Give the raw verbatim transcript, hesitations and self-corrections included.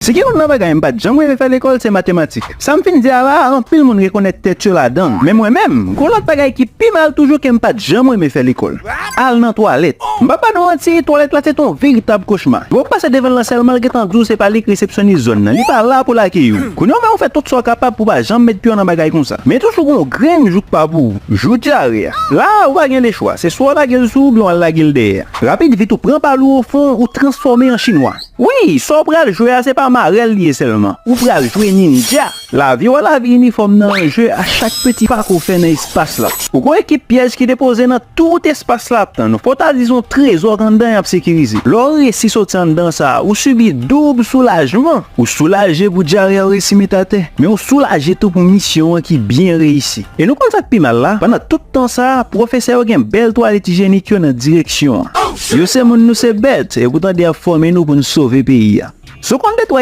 Si gen youn nan bagay m pa t janm renmen fè lekòl, se matematik. Sa m fin di a la a, anpil moun rekonèt tèt yo ladan l. Men mwen menm, gon lòt bagay ki pi mal toujou ke m pa t janm renmen fè lekòl. Al nan twalèt. M p ap ba nou manti, twalèt la se t on veritab kochma. Lè w ap pase devan l lan sèlman, l gentan di w se pa li k resepsyonis zòn nan. Li pa la pou l akeyi w. Kounye a w menm ou fè tout sa w kapab pou w pa janm met pye w nan bagay konsa. Men toujou gon grenn jou k pa pou ou. Jou dyare a. La a, ou pa gen lechwa. Se swa w lage l sou ou oubyen w al lage l dèyè. Rapid vit ou pran pal ou ofon, ou transfòme an chinwa. Wi, sa w pral jwe a se pa marèl li ye sèlman. Ou pral jwe nindja. Lavi w a lavi inifòm nan an je a chak peti pa ke w fè nan espas la. Ou gon ekip pyèj ki depoze nan tout espas la ap tann ou. Fò w ta di se yon trezò k anndan y ap sekirize. Lè w resi soti anndan sa a, ou sibi doub soulajman. Ou soulaje pou dyare a w resi met atè, men ou soulaje tou pou misyon an ki byen reyisi. E nou konn sa k pi mal la? Pandan tout tan sa a, pwofesè yo gen bèl twalèt ijyenik yo nan direksyon an. Yo se moun, nou se bèt, e poutan de ap fòme nou pou n sove peyi a. Si w konn de twa